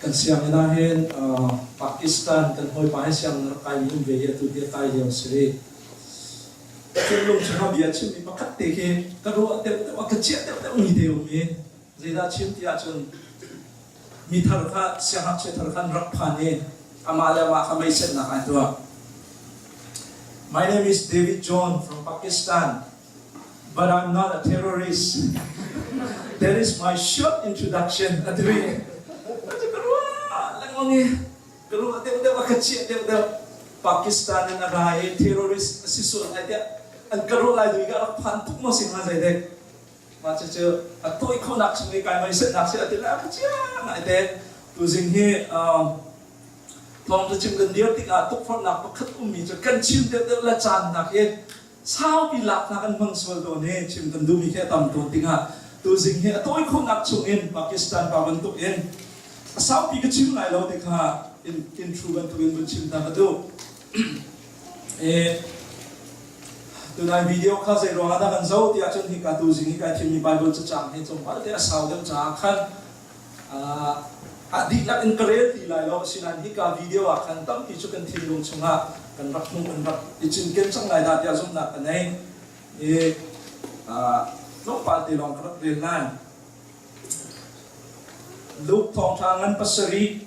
Kan sianginn ah hin Pakistan kan hawipa he sianginn rak kaimi um ve hi atu hi a kai lio a si rih. Ka thinlung chungah bia chimmi pakhat te khi ka ruah deuhdeuh a ka ciah deuhdeuh mi te um i zeidah chim ti ahcun mi thar kha siangngakchia thar kha an rak phan i amah le amah kha meisennak ai tuah. My name is David John from Pakistan, but I'm not a terrorist. That is my short introduction. A ti rih. Ka ruah lengmang i ka ruah deuhdeuh a ka chiah deuhdeuh. Pakistan in a ra i terrorist a si sual lai tiah an ka ruah lai dui ka rak phan tuk maw si hnga zeidek. Mah cucu a tawi khawhnak chung i kai meisennak si a ti le a ka chia ngai te. Tuzing hi Thawngṭha chim kan dir tikah tukforhnak pakhat ummi cu kan chim deuhdeuh le caannak hi saupi laknak an hmang sual tawn i chim kan duhmi khi a tam tawn tikah tuzing hi a tawi khawhnak chungin Pakistan pa bantuk in a saupi ka chim lai lo ti kha intro bantuk in vun chim ta ka duh. E, tunai video kha zei ruangah dah kan zoh tiah cun hika tuzing hi kai thimmi Bible cacang hi tlawmpal te a sau deuh caah khan A dihlak in ka rel ti lai lo, asinain hika video ah khan tampi cu kan thinlung chungah kan rak hmuh, kan rak i cinken cang lai dah tiah zumhnak ka ngei. I tlawmpal te lawng ka rak rel lai. Luke thawngṭha ngan pasarih,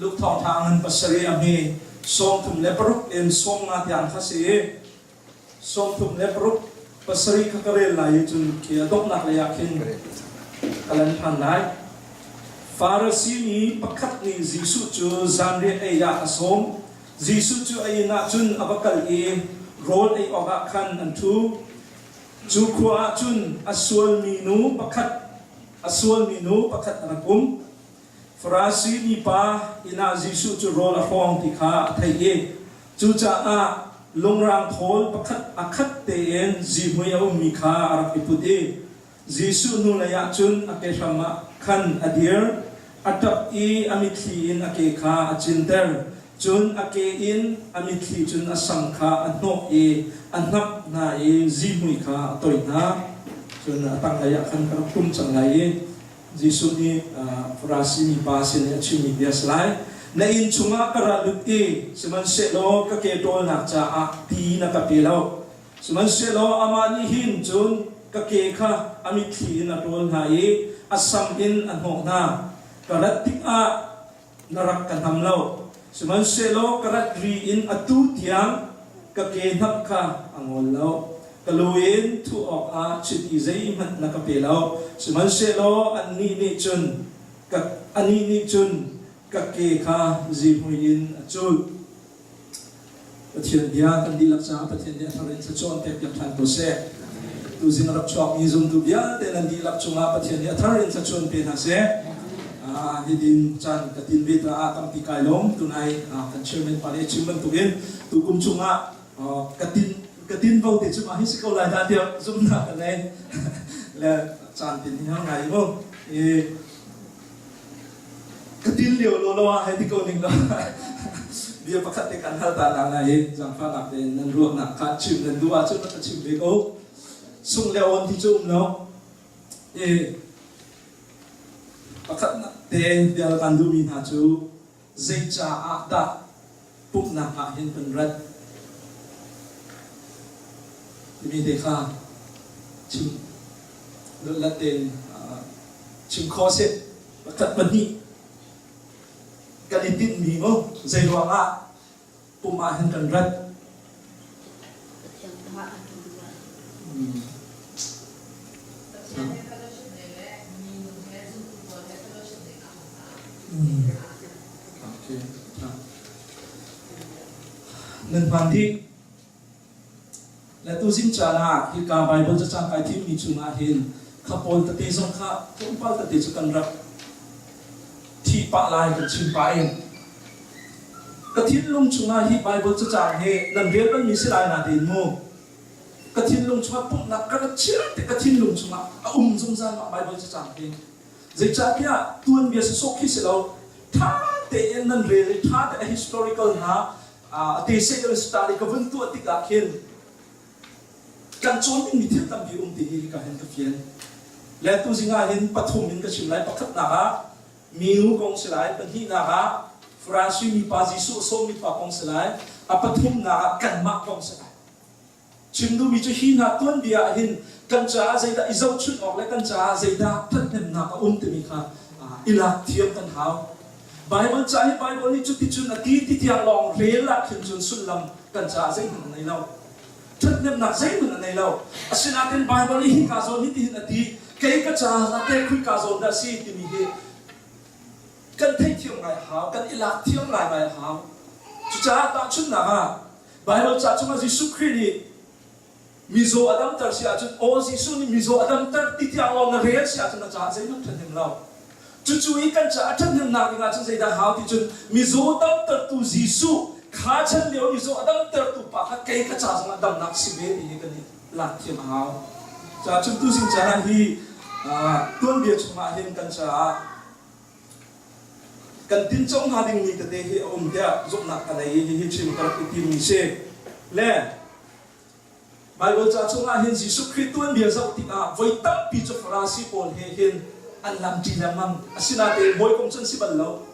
Luke thawngṭha ngan pasarih a hme 36 in 50 tiang kha si i 36 pasarih kha ka rel lai i cun khi a donghnak lei ah khin ka lan ṭhan lai. Farasi mi pakhat nih Jesuh cu zanriah ei ah a sawm. Jesuh cu a inn ah cun a va kal i rawl ei awkah khan an ṭhu. Cu khua ah cun a sualmi nu pakhat a sualmi nu pakhat a rak um. Farasi mipa inn ah Jesuh cu rawl a hrawng ti kha a theih i cucaah lungrang thawl pakhat a khat tein zihmui a ummi kha a rak i put i Jesuh hnulei ah cun a kehram ah khan a dir, a ṭap i a mitthli in a ke kha a cinter. Cun a ke in a mitthli cun a sam kha a hnawh i a hnap hna i zihmui kha a toih hna. Cun a tanglei ah khan ka rak tum cang lai i Jesuh nih Farasi mipa sin i a chimmi bia a si lai. Na inn chungah ka ra lut i sihmanhsehlaw ka ke ṭawlnak caah ti na ka pe lo. Sihmanhsehlaw amah nih hin cun ka ke kha a mitthli in a ṭawl hna i a sam in a hnawh hna. Ka rat tikah na rak ka hnam lo. Sihmanhsehlaw ka rat ri in atu tiang ka ke hnamh kha a ngol lo. Ka lu in thuh awkah chiti zeihmanh na ka pe lo. Sihmanhsehlaw annih nih cun ka anih nih cun ka ke kha zihmui in a culh. Pathian bia kan dihlak caah Pathian nih a thar in thluachuah an pekpiak ṭhan ko seh. Tuzing a rak chuakmi zumtu vialte nan dihlak cungah Pathian nih a thar in thluachuah an pe hna seh. Hidin caan ka tin ve caah tampi kai lawm. Tunai kan chairman pa nih a chim bantukin tukum chungah ka tin ka tin vo te cu mah hi si ko lai dah tiah zumhnak ka ngei. Le caan tin hi har ngai mu. Ka tin lio lo lo ah hei ti ko ning law bia pakhat te kan hal ta hna lai i zaangfahnak tein nan ruahnak kha chim nan duh ahcun rak ka chim ve ko. Sung le awn ti cu um lo. I pakhatnak te bia kan duhmi hna cu zeicaah dah pumhnak ah hin kan rat timi te kha chim lutlat tein chim khawh sih pakhat pahnih kan i tinhmi mu zei ruangah pum ah hin kan rat Nan hmaan dih. Le tuzing caan ah hika Baibal cacang kai thimmi chungah hin kha pawl tete zong kha tlawmpal tete cu kan rak thih pah lai kan chim pah in ka thinlung chungah hi Baibal cacang hi nan rel balmi si lai na tein mu ka thinlung chungah pumhnak ka rat chiar te ka thinlung chungah a um zungzal mah Baibal cacang hi Zeicahtiah tuanbia sawsawh khi si lo, ṭha tein nan rel i ṭha te a historical hna a te seh study ka vun tuah tikah khin kan cawn dingmi thil tampi um ti hi hika hin ka fian. Le tuzing ah hin pathum in ka chim lai. Pakhatnak ah. Minu kong si lai, pahnihnak ah Farasi mipa Jesuh a sawmmi pa kong si lai, a pathumnak ah kanmah kong si lai. Chim duhmi cu hi hna tuanbia ah hin kan caah zeidah i zohchunh awk le kan caah zeidah thathnemnak a um timi kha i lak thiam kan hau. Baibal ca hi Baibal nih cuticun a ti ti tiang lawng rel ah khin cun sullam kan caah zeihmanh a nei lo. Ṭhathnemnak zeihmanh a nei lo. Asinain Baibal nih hika zawn hitihin a ti, kei ka caah teh khika zawn dah a si timi hi kan theihthiam ngai a hau, kan i lak thiam ngaingai a hau. Cucaah tahchunhnak ah Baibal ca chungah Jesuh Khrih nih mizaw a damter si ahcun aw Jesuh nih mizaw a damter ti tiang lawng na rel si ahcun na caah zeihmanh ṭhahnem lo. Cucu i kan caah ṭhathnemnak ding ahcun zeidah hau ti cun mizaw damtertu Jesuh kha chan lio mizaw a damtertu pa kha kei ka ca zongah damnak si ve ti hi kan i lak thiam a hau. Caah cun tuzing caan ah hi tuanbia chungah hin kan caah kan tinco hnga dingmi tete hi a um tiah zumhnak ka nei i hihi chim ka rak i timmi si. Le Baibal ca chungah hin Jesuh Khrih tuanbia zoh tikah voi tampi cu Farasi pawl he hin an lamṭi lengmang. Asinain hawikom cu an si bal lo.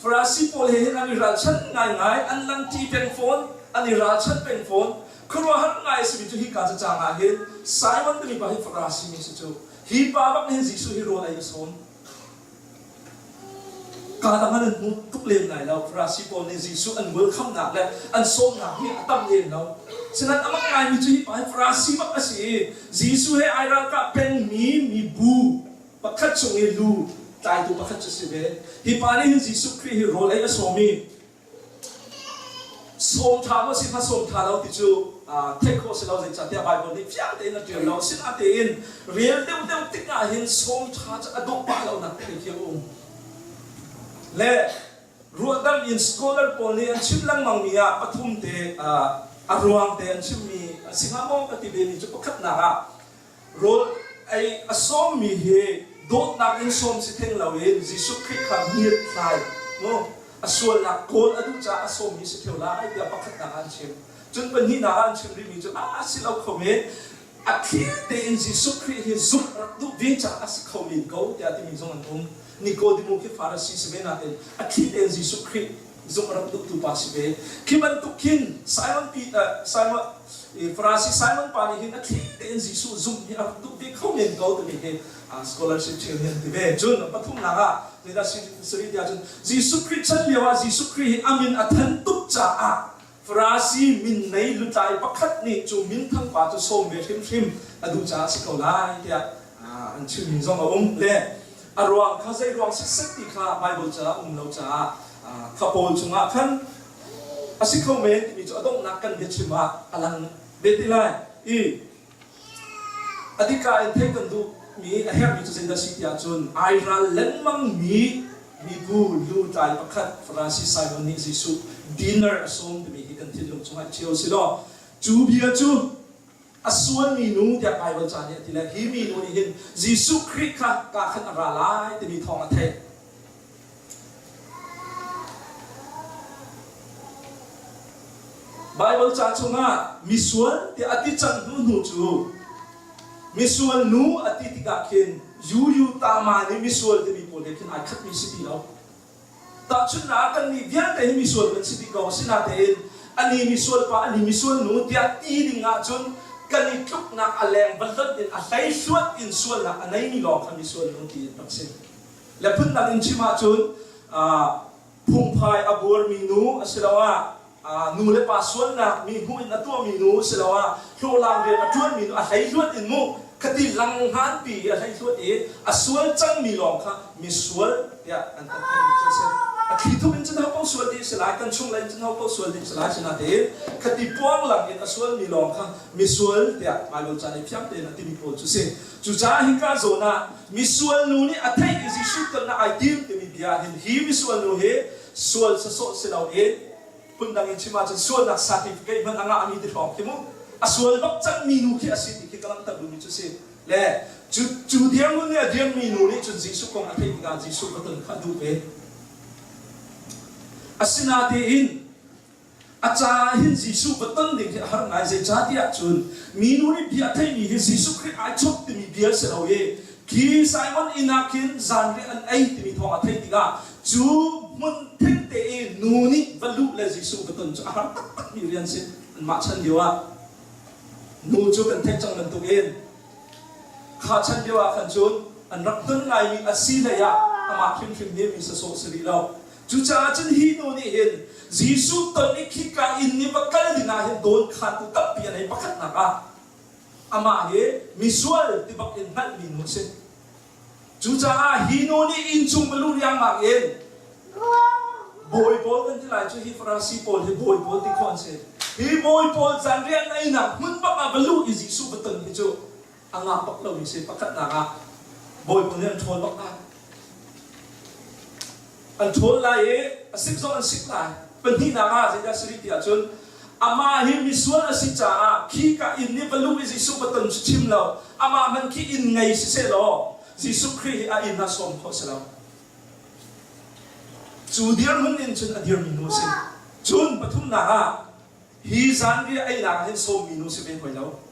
Farasi pawl he hin an i ralchanh ngaingai, an langṭi peng fawn, an i ralchanh peng fawn. Khuaruahhar ngai a simi cu hika cacang ah hin Simon timi pa hi Farasi mi si cu. Hi pa bak nih hin Jesuh hi rawl ei a sawm. Kaa dang an hmu tuk lem lai lo. Farasi pawl nih Jesuh an welcome-nak le an sawmnak hi a tam lem lo. Sinain a mak ngaimi cu hi pa hi Farasi bak a si i Jesuh he ai ralkah pengmi mibu pakhat chung i lu tlaitu pakhat cu a si ve. Hi pa nih hin Jesuh Khrih hi rawl ei a sawm i Sawm ṭha maw si hnga sawm ṭha lo ti cu theih khawh si lo zeicahtiah Baibal nih fiang tein a ṭial lo. Asinain rel deuhdeuh tikah hin sawm ṭha cu a dawh pah lonak tete khi a um. Le ruahdamh in scholar pawl nih an chim lengmangmi ah pathum te a ruang te an chimmi a si hnga maw ka ti vemi cu pakhatnak ah Rawl ei a sawmmi hi dawtnak in sawm si theng loin Jesuh Khrih kha ngiathlai mu a sualnak kawl a duh caah a sawmmi si theu lai tiah pakhatnak ah an chim. Cun pahnihnak ah an chim rihmi cu a si lo kho men a thli tein Jesuh Khrih hi zumh rak duh ve caah a si kho men ko tiah timi zong an um. Nikodemu khi Farasi si ve nain a thli tein Jesuh Khrih zumh rak duhtu pa si ve. Khi bantuk khin Simon Peter, Simon Farasi Simon pa nih hin a thli tein Jesuh zumh hi a rak duh ve kho men ko timi hi scholarship cheu nih an ti ve. Cun pathumnak ah zeidah sari tiah cun Jesuh Khrih chan lio ah Jesuh Khrih hi a min a than tuk caah Farasi min nei lutlai pakhat nih cu minthang pa cu sawm ve hrimhrim a duh caah a si ko lai tiah an chimmi zong a um. Le a ruang kha zei ruang siseh ti kha Baibal caah um lo caah kha pawl chungah khan a si kho men timi cu a donghnak kan biachim ah a lang ve ti lai i a dika in theih kan duhmi a herhmi cu zeidah si tiah cun ai ral lengmangmi mibu lutlai pakhat Farasi Simon nih Jesuh dinner a sawm timi hi kan thinlung chungah i ṭhio si law cu bia cu a sualmi nu tiah Baibal ca nih a ti le hi minu nih hin Jesuh Khrih kha ka khan a ra lai timi thawng a theih. Baibal ca chungah misual tiah a ti cang hnu hnu cu misual nu a ti tikah khin Yuyu Tama nih misual timi pawl he khin ai khatmi si ti lo. Tahchunhnak ah kannih vialte hi misual kan si dih ko. Asinain ani misual pa, ani misual nu tiah ti ding ahcun kan i tluknak a leng va hlonh in a hleihluat in sualnak a neimi lawng kha misual nu ti in rak si. Le phundang in chim ahcun phungphai a buarmi nu asiloah nu le pa sualnak mi hmuh in a tuahmi nu siloah hlawhlang rian a ṭuanmi nu a hleihluat in mu khati langhnganpi i a hleihluat i a sual cangmi lawng kha misual tiah an kan theihmi cu a si. A thli thup in cun ho sual dih si lai, kan chung lei in cun ho sual dih si lai, sinain khati puanglang in a sualmi lawng kha misual tiah Baibal ca nih fiang tein a timi pawl cu si. Cucaah hika zawn ah misual nu nih a theih i Jesuh tonnak ai tim timi bia hin hi misual nu hi sual sawsawh si loin phundang in chim ahcun sualnak certificate hmanh a ngahmi ti hrawng khi mu a sual bak cangmi nu khi a si ti khi ka langhter duhmi cu si le cu cu dirhmun nih a dirmi nu nih cun Jesuh kong a theih tikah Jesuh va ton kha a duh ve asinatein a caah hin Jesuh va ton ding hi a har ngai zeicahtiah cun minu nih bia a theihmi hi Jesuh Khrih ai chawp timi bia si lo i. Khi Simon inn ah khin zanriah an ei timi thawng a theih tikah cu hmun thengte i nu nih va luh le Jesuh va ton cu a har taktakmi rian si. Anmah chan lio ah nu cu kan theih cang bantukin kha chan lio ah khan cun an rak ton ngaimi a si hlei ah amah hrimhrim hi mi sasawh si rih lo. Cucaah cun hi nu nih hin Jesuh ton i khika inn i va kal dingah hin dawnkhantu tampi a nei. Pakhatnak ah amah hi misual ti bak in hngalhmi nu a si. Cucaah hi nu nih innchung va luh riangmang in bawi pawl kan ti lai cu hi Farasi pawl hi bawi pawl ti khawh an si. Hi bawi pawl zanriah einak hmun bak ah va luh i Jesuh va ton hi cu a ngah bak lomi si. Pakhatnak ah bawi pawl nih an ṭhawl bak lai. An ṭhawl lai i a sik zong an sik lai. Pahnihnak ah zeidah a si rih ti ahcun amah hi misual a si caah khika inn nih va luh i Jesuh va ton cu chim lo amah hmanh khi inn ngei siseh law Jesuh Khrih hi a inn ah sawm khawh a si lo. Cu dirhmun in cun a dirmi nu a si. Cun pathumnak ah hi zanriah einak ah hin sawmmi nu si ve hoi lo.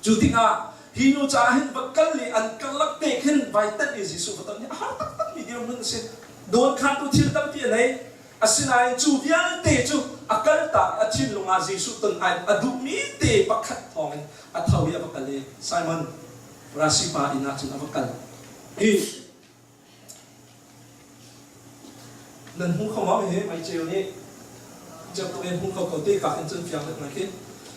Cu tikah hi nu caah hin va kal i an karlak te khin vai tenh i Jesuh va ton hi a har taktakmi dirhmun a si. Dawnkhantu thil tampi a nei. Asinain cu vialte cu a kaltak i a thinlung ah Jesuh ton ai a duhmi te pakhat thawngin a tho i a va kal i Simon Rasi pa inn ah cun a va kal. Hi Nan hmu kho maw hihi meiceu nih ceu tuk in hmu kho ko te ka hin cun fiang deuh ngai khi.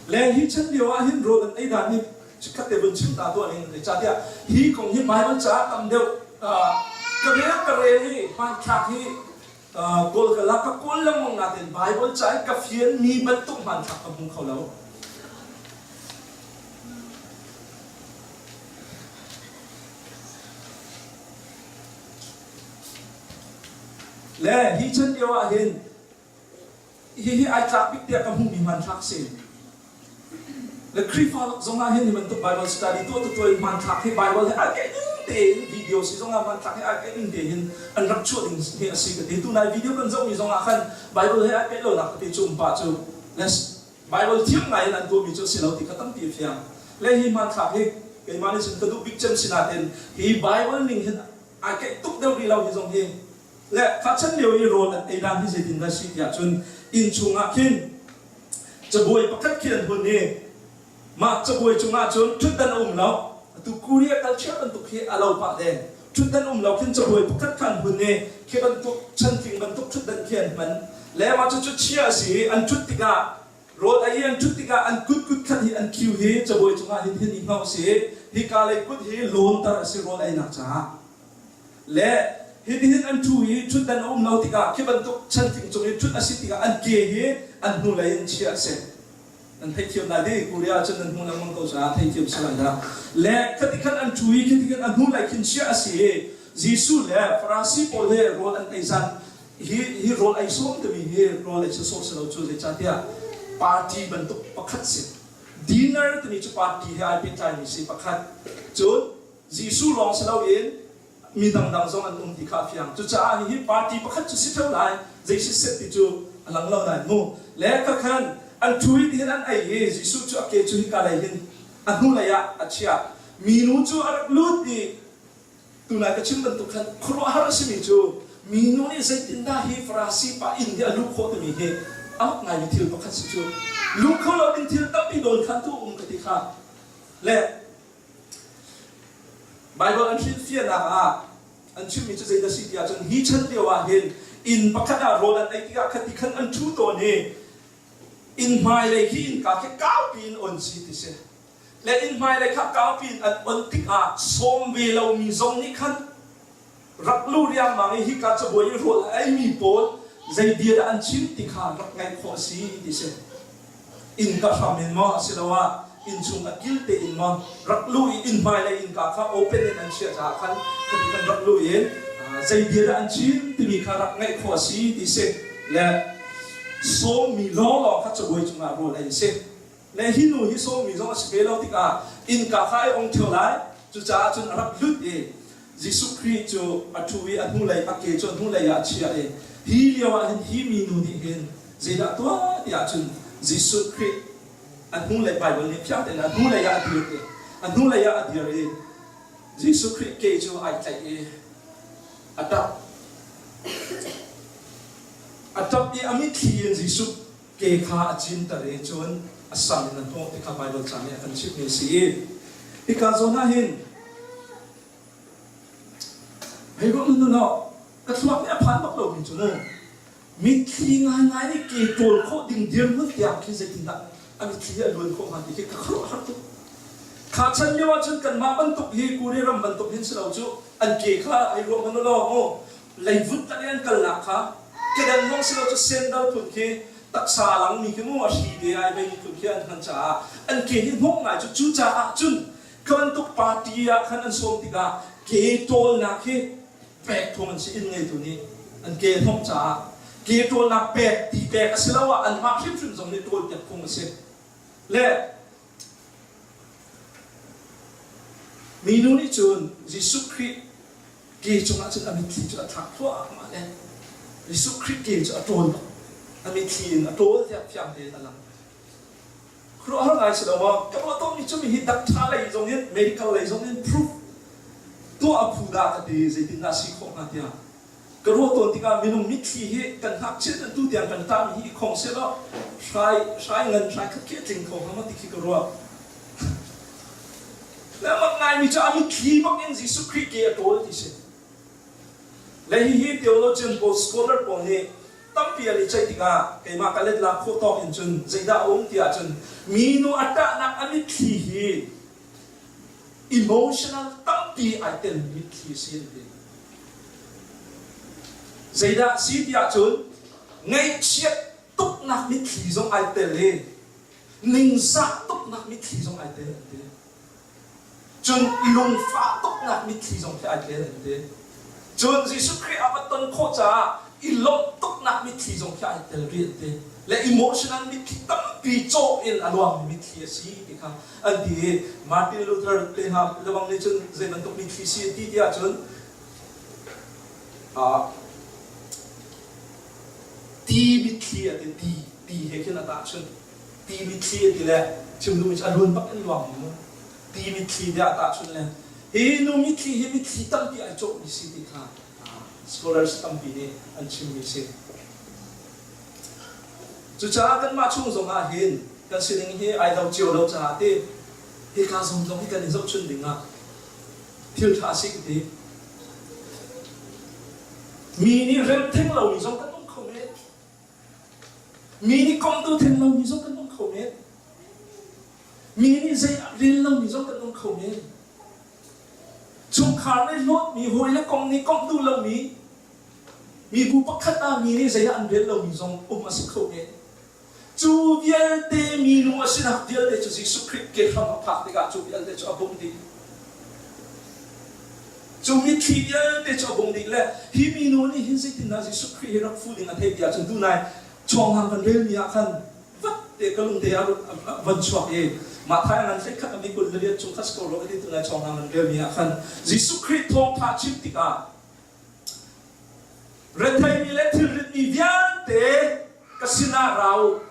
Le hi chan lio ah hin rawl an ei dan hi chikkhat te vun chim ta tuah ning zeicahtiah hi kong hi Bible caah tam deuh ka rel ka rel hi hmanthlak hi kawl ka lak ka kawl lengmang natin Bible ca i ka fian mi bantuk hmanthlak ka hmu kho lo. Le hi chan lio ah hin hihi ai tlak bik tiah ka hmuhmi hmanthlak si. Le Khrihfa lak zong ah hin hi bantuk Bible study tuah tu tuah in hmanthlak hi Bible he ai keih ning tein video si zong ah hmanthlak he ai keih ning tein an rak chuah ding hi a si ka ti. Tunai video kan zohmi zong ah khan Bible he ai keih lonak ka ti cu um pah cu Bible thiam ngai in an tuahmi cu a si lo ti kha tampi a fiang. Le hi hmanthlak hi keimah nih cun ka duh bik cem si nain hi Bible ning hin ai keih tuk deuh rih lo hi zong hi. Le kha chan lio i rawl an ei dan hi zeitin dah si tiah cun inn chungah khin cabuai pakhat khi an hun i mah cabuai cungah cun ṭhutdan a um lo. Atu Korea culture bantuk hi a lo pah deng. Ṭhutdan um lo khin cabuai pakhat kha an hun i khi bantuk chantling bantuk ṭhutdan khi an hman. Le mah cucu chia a si i an ṭhut tikah rawl ei i an ṭhut tikah an kut kut khat hi an khiu hi cabuai cungah hin hin i hngoh a si i hika lei kut hi lawnter a si rawl einak caah. Le hitihin an ṭhu i ṭhutdan a um lo tikah khi bantuk chantling cung i ṭhut a si tikah an ke hi an hnulei in chiah a si. Nan theihthiam lai dih Korea ah cun nan hmu lengmang ko caah theihthiam si lai dah. Le khati khan an ṭhu i khiti khan a hnulei khin chiah a si i Jesuh le Farasi pawl he rawl an ei zan hi hi rawl ei sawm timi hi rawl ei sawsawh si lo cu zeicahtiah party bantuk pakhat si. Dinner timi cu party he ai pehtlaimi si pakhat. Cun Jesuh lawng si loin mi dangdang zong an um ti kha a fiang. Cucaah hihi party pakhat cu si ṭheo lai, zei siseh ti cu a lang lo nain mu. Le ka khan an ṭhu i tihin an ei i Jesuh cu a ke cu hika lei hin a hnulei ah a chiah. Minu cu a rak lut i tunai ka chim bantuk khan khuaruahhar a simi cu minu nih zeitindah hi Farasi pa inn hi a luh khawh timi hi a mak ngaimi thil pakhat si cu. Luh kho lo ding thil tampi dawn khan tu um ka ti kha. Le Baibal an hrilhfiahnak ah an chimmi cu zeidah a si ti ahcun hi chan lio ah hin inn pakhat ah rawl an ei tikah khati khan an ṭhu tawn i inn hmailei khi innka khi kaupi in on si ti si. Le inn hmailei kha kaupi in an on tikah sawm ve lomi zong nih khan rak lu riangmang i hika cabuai i rawl a eimi pawl zei bia dah an chim ti kha rak ngaih khawh a si ti si. Innka hram in maw asiloah innchung a kil tein maw rak luh i inn hmailei innka kha open in an chiah caah khan khati kan rak luh in zei bia dah an chim timi kha rak ngaih khawh a si ti si. Le sawmmi lawnglawng kha cabuai cungah rawl ei a si. Le hi nu hi sawmmi zong a si ve lo tikah innka kha ai ong ṭheo lai. Cucaah cun a rak lut i Jesuh Khrih cu a ṭhu i a hnulei a ke cu a hnulei ah a chiah i hi lio ah hin hi minu nih hin zeidah tuah ti ahcun Jesuh Khrih a hnulei Baibal nih fiang tein a hnulei ah a dir i a hnulei ah a dir i. Jesuh Khrih ke cu ai tlaih i a ṭap. A ṭap i a mitthli in Jesuh ke kha a cinter i cun a sam in a hnawh ti kha Baibal ca nih a kan chimhmi a si i hika zawn ah hin hei ruah nun law ka thluak nih a phan bak lomi cu mu mitthli ngaingai nih ke ṭawl khawh ding dirhmun tiang khi zeitindah a mitthli a luan khawh hnga ti khi ka khuaruahhar tuk. Kha chan lio ahcun kanmah bantuk hi Korea ram bantuk hin si lo cu an ke kha hei ruah hmanh u law mu leivut tak i an kalnak kha kedan zong si lo cu sandal phun khi taksa a langmi khi mu a hri te ai veimi phun khi an hman caah an ke hi hnawh ngai cu cucaah cun kha bantuk party ah khan an sawm tikah ke ṭawlnak hi pek phung an si inn ngeitu nih an ke hnawh caah ke ṭawlnak pek ti pek asiloah anmah hrimhrim zong nih ṭawl piak phung a si le minu nih cun Jesuh Khrih ke cungah cun a mitthli cu a thlak thluahmah le Jesuh Khrih ke cu a ṭawl bak a mitthli in a ṭawl tiah fiang tein a lang Khuaruahhar ngai si lo maw? Ka ruah tawnmi cu mihi dak-ṭha lei zong in medical lei zong in proof tuah a phu dah ka ti zeitindah si khawh hnga tiah ka ruah tawn tikah minung mitthli hi kan ngakchiat in tu tiang kan ṭahmi hi i khong sehlaw hrai hrai ngan hrai khat khi a tling kho hnga maw ti khi ka ruah. Le mak ngaimi cu a mitthli bak in Jesuh Khrih ke a ṭawl ti si. Le hihi theologian pawl scholar pawl nih tampi an i ceih tikah keimah ka let lak khawh tawk in cun zeidah a um ti ahcun minu a ṭahnak a mitthli hi emotional tampi ai telmi mitthli a si an ti. Zeidah a si ti ahcun ngaihchiat tuknak mitthli zong ai tel i ningzah tuknak mitthli zong ai tel an ti. Cun lungfah tuknak mitthli zong khi ai tel an ti. Cun Jesuh Khrih a va ton khawh caah i lawmh tuknak mitthli zong khi ai tel rih an ti. Le emotional mitthli tampi cawh in a luangmi mitthli a si ti kha an ti i Martin Luther te hna lebang nih cun zei bantuk mitthli si an ti ti ahcun ti mitthli a ti ti ti he khin a tahchunh. Ti mitthli a ti le chim duhmi cu a luan bak in luang mu. Ti mitthli tiah tahchunh le hi nu mitthli hi mitthli tampi ai cawhmi si ti kha scholars tampi nih an chimmi si. Cucaah kanmah chung zong ah hin kan sining hi ai lo cio lo caah ti hika zong zong hi kan i zohchun ding ah thil ṭha si ka ti. Mi nih rem theng lomi zong kan um kho men. Mi nih komtu theng lomi zong kan um kho men. Mi nih zei ah rel lomi zong kan um kho men. Chungkhar nih hlawtmi, hawi le kom nih komh duh lomi, mibu pakhat ah mi nih zei ah an rel lomi zong um a si kho men. Cu vialte minung a sinak vialte cu Jesuh Khrih ke hram a phak tikah cu vialte cu a bungh dih. Cu mitthli vialte cu a bungh dih le hi minu nih hin zeitindah Jesuh Khrih hi rak fuh ding a theih ti ahcun tunai chawnghang kan relmi ah khan vat te ka lungte a van chuak i Matthai ngan 11 a mi 28 chung kha si ko rua ka ti tunai chawnghang kan relmi ah khan Jesuh Khrih thawngtha chim tikah Retheimi le thilritmi vialte ka sinah ra u,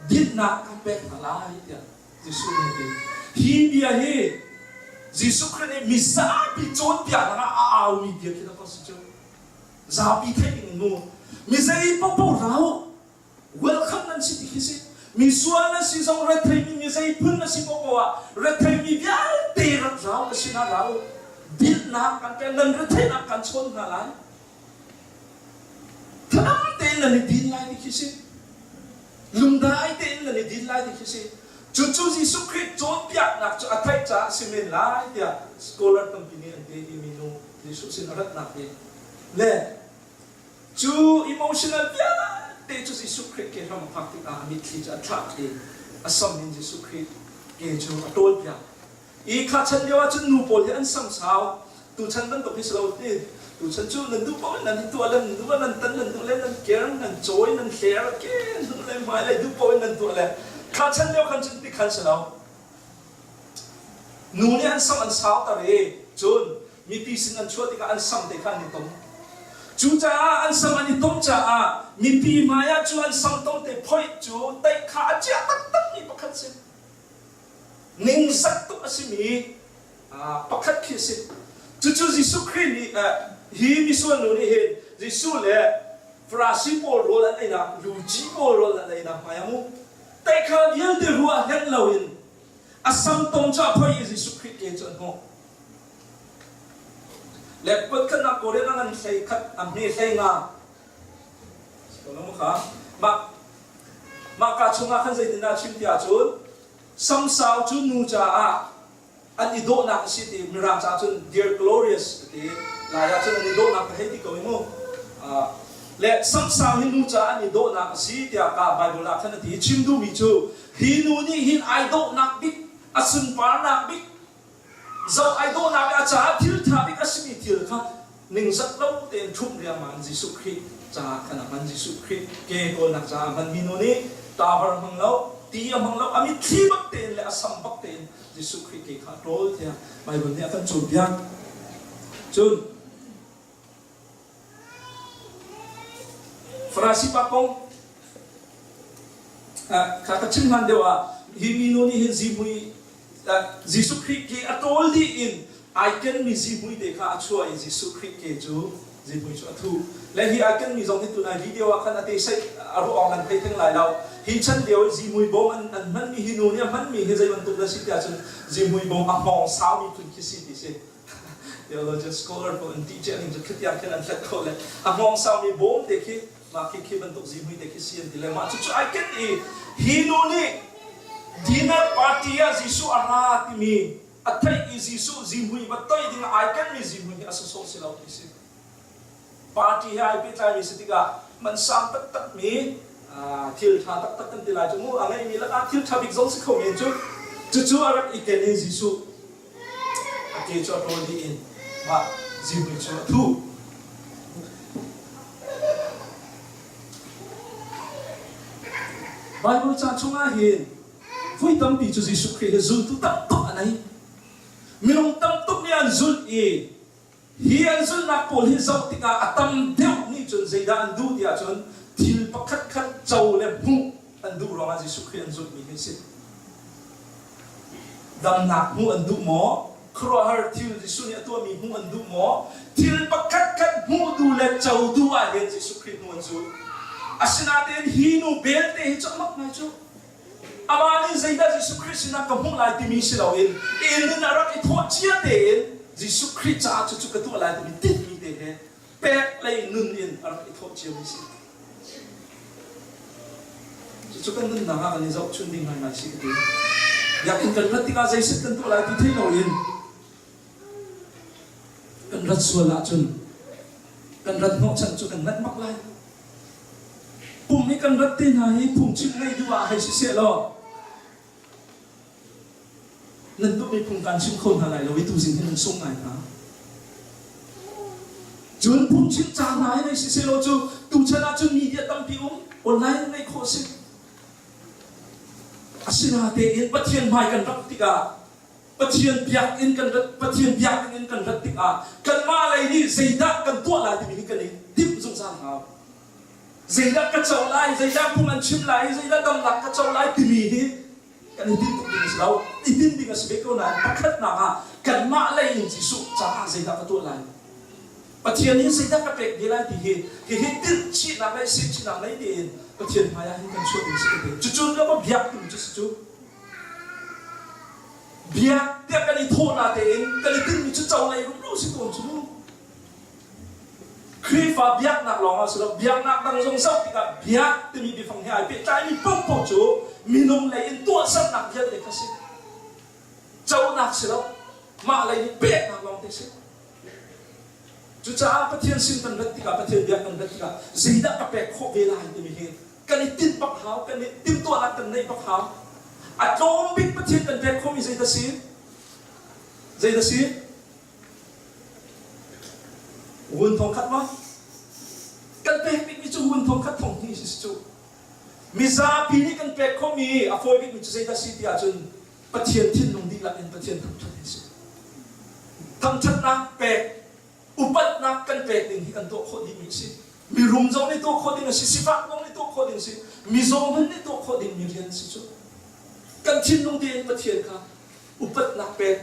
dinhnak kan pek hna lai tiah Jesuh nih a ti. Hi bia hi Jesuh Khrih nih mizapi cawnpiaknak ah a aumi bia khi dah si cu. Zapi theih ding in mu. Mi zei paohpaoh ra u, welcome nan si ti khi si. Mi sual na si zong retheimi mi zei phun na si paohpaoh ah retheimi vialte rak ra u, ka sinah ra u. Dinhnak kan pek, nan retheihnak kan chawn hna lai. Thanam tein nan i din lai ti khi si. Lungdai tein nan i din lai ti khi si. Cucu Jesuh Khrih cawnpiaknak cu a theih caah si men lai tiah scholar tampi nih an ti hi minu Jesuh sin a ratnak hi. Le Cu emotional vialte cu Jesuh Khrih ke hram a phak tikah a mitthli cu a thlak i a sam in Jesuh Khrih ke cu a ṭawlpiak. I kha chan lio ahcun nu pawl hi an sam sau. Tuchan bantuk hi si lo ti. Tuchan cu nan duh paoh in nan i tuah le nan duh nan tan nan duh le nan ker nan cawi nan hler ke hnung le hmai le duh paoh in nan tuah le kha chan lio khan cun ti khan si lo. Nu nih an sam an sauter i cun mipi sin an chuah tikah an sam te kha an i tom. Cucaah an sam an i tom caah mipi hmaiah cu an sam tom te phoih cu teih kha a chia taktakmi pakhat si. Ningzak tuk a simi pakhat khi a si. Cucu Jesuh Khrih nih hi misual nu nih hin Jesuh le Farasi pawl rawl an einak, luci pawl rawl an einak hmai ah mu teikha vialte ruah hleng loin a samtong cu a phoih i Jesuh Khrih ke cu a hnawh. Le kuatkhatnak Korean a ngan hlei khat a hme hlei nga Mah mah ka chungah khan zeitindah a chim ti ahcun samsau cu nu caah an i dawhnak a si ti Mirang caah cun dear glorious a ti lai ah cun an i dawhnak ka hei ti ko i mu le samsau hi nu caah an i dawhnak a si tiah ka Bible ah khan a ti chim duhmi cu hi nu nih hin ai dawhnak bik a sunparnak bik zoh ai dawhnak a caah thil ṭha bik a simi thil kha ningzak lo tein ṭhumh riangmang in Jesuh Khrih caah khan a hman Jesuh Khrih ke kawlnak caah a hmanmi nu nih tavar a hmang lo ti a hmang lo a mitthli bak tein le a sam bak tein Jesuh Khrih ke kha a ṭawl tiah Baibal nih a kan cawnpiak. Cun Farasi pa kong kha ka chim hlan deuh ah hi minu nih hin zihmui Jesuh Khrih ke a ṭawl dih in ai kenmi zihmui te kha a chuah i Jesuh Khrih ke cu zihmui cu a thuh. Le hi ai kenmi zong hi tunai video ah khan a te sei a ruah awk nan thei theng lai lo. Hi chan lio i zihmui bawm an, an hmanmi hi nu nih a hmanmi hi zei bantuk dah si tiah cun zihmui bawm a hngawng saumi phun khi si ti si. Theologian scholar pawl an ti cia ning cu khitiang khin an hlat kho le a hngawng saumi bawm te khi mah khi khi bantuk zihmui te khi si an ti le mah cucu ai ken i hi nu nih dinner party ah Jesuh a ra timi a theih i Jesuh zihmui va toi ding ai kenmi zihmui hi a sawsawh si lo ti si party he ai pehtlaimi si tikah man sang taktakmi thil ṭha taktak kan ti lai cu mu a ngeihmi lakah thil ṭha bik zong si kho men cu cucu a rak i ken in Jesuh a ke cu a ṭawl dih in mah zihmui cu a thuh. Baibal ca chungah hin voi tampi cu Jesuh Khrih hi zultu tam tuk a nei. Minung tam tuk nih an zulh i hi an zulhnak pawl hi zoh tikah a tam deuh nih cun zeidah an duh ti ahcun thil pakhatkhat co le hmuh an duh ruangah Jesuh Khrih an zulhmi hi a si. Damnak hmuh an duh maw? Khuaruahhar thil Jesuh nih a tuahmi hmuh an duh maw? Thil pakhatkhat hmuh duh le co duh ah hin Jesuh Khrih hnu an zul. Asinain hi nu belte hi cu a mak ngai cu. Amah nih zeidah Jesuh Khrih sinah ka hmuh lai timi si loin inn in a rak i thawh cia tein Jesuh Khrih caah cucu ka tuah lai timi tinhmi te he pek lei nun in a rak i thawh ciami si. Cucu kan nunnak ah kan i zohchun ding ngaingai si ka ti. Biakinn kan rat tikah zeiset kan tuah lai ti thei loin kan rat sual ahcun kan rat hnawhchan cu kan nganh bak lai. Pum i kan rat te hna hi phungchim ngei duh ah hei siseh law nan duhmi phung kaan chim kho hna lai lo i tuzing hi nan sung ngai hna. Cun phungchim ca hna hi hei siseh law cu tuchan ah cun media tampi um online in ngeih khawh si. Asinatein Pathian hmai kan rak tikah Pathian biakinn kan rat Pathian biakinn in kan rat tikah kanmah lei nih zeidah kan tuah lai timi hi kan i timh zungzal hau. Zeidah ka co lai, zeidah phung an chim lai, zeidah damnak ka co lai timi hi kan i tinh tuk ding a si lo. I tinh ding a si ve ko nain pakhatnak ah kanmah lei in Jesuh caah zeidah ka tuah lai? Pathian nih zeidah ka pek ve lai ti hi hihi tinh chihnak le sihchihnak lei tein Pathian hmai ah hin kan chuah ding si ka ti. Cucu na va biak tu cu si cu. Biak tiah kan i thawh na tein kan i tinhmi cu co lei rumro si tawn cu mu. Khrihfa biaknak lawng ah si lo, biaknak dang zong zoh tikah biak timi biafang he ai pehtlaimi paohpaoh cu minung lei in tuahsernak vialte kha si. Conak si lo, mah lei nih peknak lawng te si. Cucaah Pathian sin kan rat tikah, Pathian biak kan rat tikah zeidah ka pek khawh ve lai timi hi kan i tinh bak hau, kan i timhtuahnak kan neih bak hau. A tlawm bik Pathian kan pek khawhmi zeidah si? Zeidah si? Vun thong khat ma? Kan pek bikmi cu vun thong khat thong hnih si cu. Mizapi nih kan pek khawhmi a fawi bikmi cu zeidah si ti ahcun Pathian thinlung dihlak in Pathian thangṭhat hi si. Thangṭhatnak pek upatnak kan pek ding hi kan tuah khawh dihmi a si. Mirum zong nih tuah khawh ding a si, sifak zong nih tuah khawh ding a si, mizaw hmanh nih tuah khawh dingmi rian a si cu. Kan thinlung tein Pathian kha upatnak pek,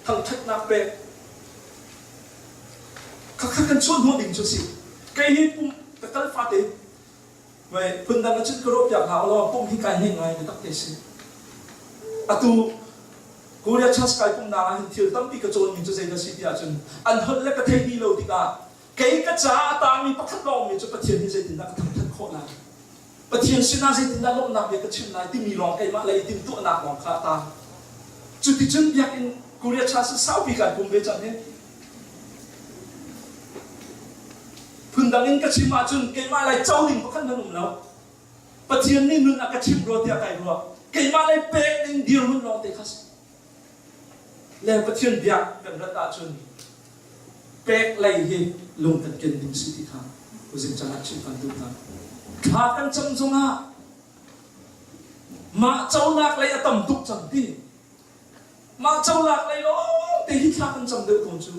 thangṭhatnak pek. Khakha kan chuah hnawh ding cu a si. Kei hi pum ka kal fate Wei phundang in cun ka ruah piak hna ulaw pum hi kai hne ngai biatak te si. Atu Korea Church kai pumnak ah hin thil tampi ka cawnmi cu zeidah si ti ahcun an holh le ka thei dih lo tikah kei ka caah a tangmi pakhat lawngmi cu Pathian hi zeitindah ka thangthat khawh lai? Pathian sinah zeitindah lawmhnak bia ka chim lai timi lawng keimah lei i timhtuahnak lawng kha a tang. Cuticun biakinn Korea Church saupi kai pum ve cang hi. Phundang in ka chim ahcun keimah lei co ding pakhat hmanh um lo. Pathian nih nun a ka chimh rua tiah kai ruah. Keimah lei pek ding dirhmun lawng te kha si. Le Pathian biak kan rat ahcun pek lei hi lung kan ken ding si ti kha uzing caan ah chim kan duh hna. Thla kan cam zongah mah conak lei a tam tuk cang ti. Mah colak lei lawng te hi thla kan cam deuh tawn cu.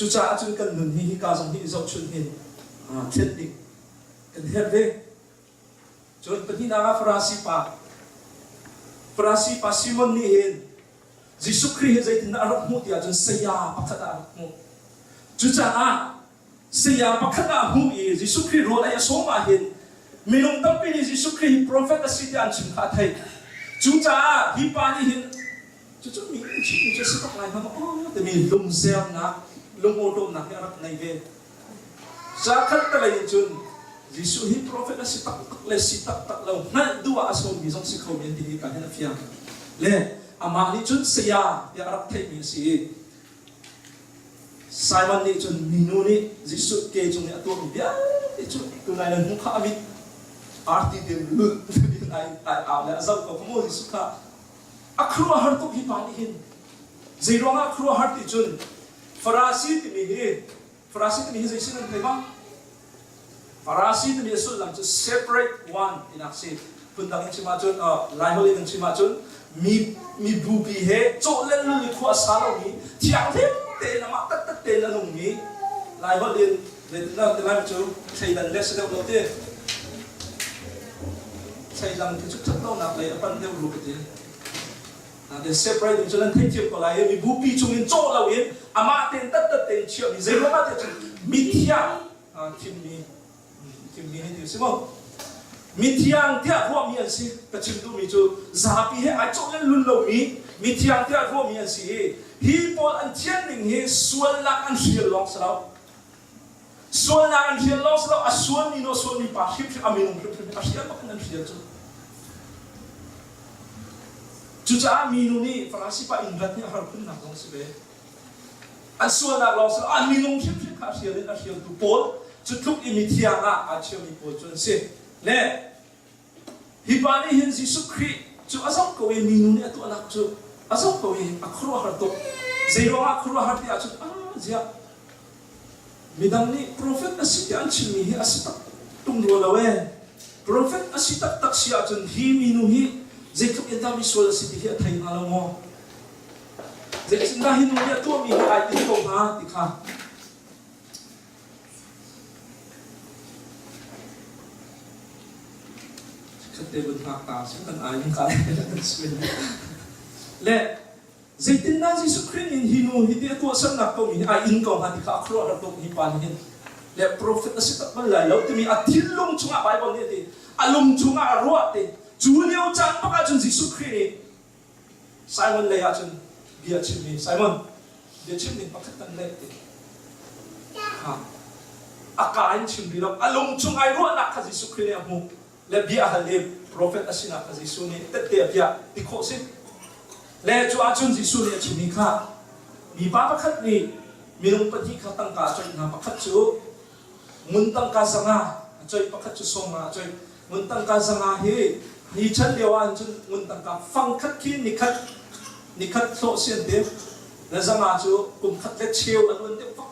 Cucaah cun kan nun hi hika zong hi i zohchunh hin thlen ding kan herh ve. Cun pahnihnak ah Farasi pa Farasi pa Simon nih hin Jesuh Khrih hi zeitindah a rak hmuh ti ahcun saya pakhat ah a rak hmuh. Cucaah Saya pakhat ah a hmuh i Jesuh Khrih rawl ei a sawm ahhin minung tampi nih Jesuh Khrih hi profet a si tiah an chim kha a theih. Cucaah hi pa nih hin cucu mi an chimmi cu a si bak lai hnga maw aw timi lungzernak, lungawṭawmnak hi a rak ngei ve. Zakhat talei in cun Jesuh hi profet a si taktak le si taktak lo hngalh duh ah a sawmmi zong si kho men ti hi ka hin a fiang. Le amah nih cun saya tiah a rak theihmi a si i Simon nih cun minu nih Jesuh ke cung i a tuahmi vialte cu tunai nan hmuh kha a mit arti tein lulh in ai ai au le a zoh ko kha maw Jesuh kha a khuaruahhar tuk hi pa nih hin zei ruangah khuaruahhar ti cun Farasi timi hi Farasi timi hi zei sin an thei ma Farasi timi a sullam cu separate one tinak si. Phundang in chim ahcun, Laiholh in an chim ahcun mi mi bupi he cawh lelul i khua a sa lomi, thianghlim tein amah taktak tein a nungmi Laiholh in zeitindah ti lai cu thleidan le si deuh lo ti. Thleidang khi cu ṭhat lonak lei a panh deuh ru ka ti. Nain separate cu nan theihthiam ko lai i mi bupi chungin cawh loin amah tein tattat tein chiahmi zei ruangah tiah cun mithiang thimmi thimmi hei ti si maw mithiang tiah ruahmi an si ka chim duhmi cu zapi he ai cawh len lun lomi mithiang tiah ruahmi an si i hi pawl an thian ding hi sualnak an hrial lawng si lo Sualnak an hrial lawng si lo, a sualmi nu a sualmi pa hrimhrim a minung hrimhrim a hrial bak in an hrial cu. Cucaah minu nih Farasi pa inn rat hi a har khunnak zong si ve. An sualnak lawng si lo, an minung hrimhrim kha a hrial in a hrialtu pawl cu tluk i mithiang ah aa chiami pawl cu an si. Le Hi pa nih hin Jesuh Khrih cu a zoh ko i minu nih a tuahnak cu a zoh ko i a khuaruahhar tuk. Zeiruangah khuaruahhar ti ahcun ah ziah midang nih profet a si tiah an chimmi hi a si tak tung rua lo ee. Profet a si taktak si ahcun hi minu hi zeitluk in dah misual a si ti hi a thei hnga lo maw? Zeitindah hi nu nih a tuahmi hi ai tinh ko hnga ti kha Khatte vun hngak ta sin kan ai ning ka kan suin. Le zeitindah Jesuh Khrih nih hi nu hi ti a tuahsernak ko mi hi ai in ko hnga ti kha a khuaruahhar tuk hi pa nih hin le prophet a si tak bal lai lo timi a thinlung chungah Bible nih a ti a lung chungah a ruah ti cu lio caan bak ahcun Jesuh Khrih nih Simon lei ah cun bia a chimmi Simon bia chim ding pakhat kan neih ti ha a ka in chim rih lo a lung chung ai ruahnak kha Jesuh Khrih nih a hmuh le bia a hal i profet a sinak kha Jesuh nih tette a piah ti khawh si le cu ahcun Jesuh nih a chimmi kha mipa pakhat nih minung pahnih kha tangka a coih hna pakhat cu ngun tangka zanga a coih pakhat cu sawmnga a coih ngun tangka zanga hi hi chan lio ah cun ngun tangka fangkhat khi nikhat nikhat hlawh si an ti le zanga cu kum khat le cheu a luan deuh fak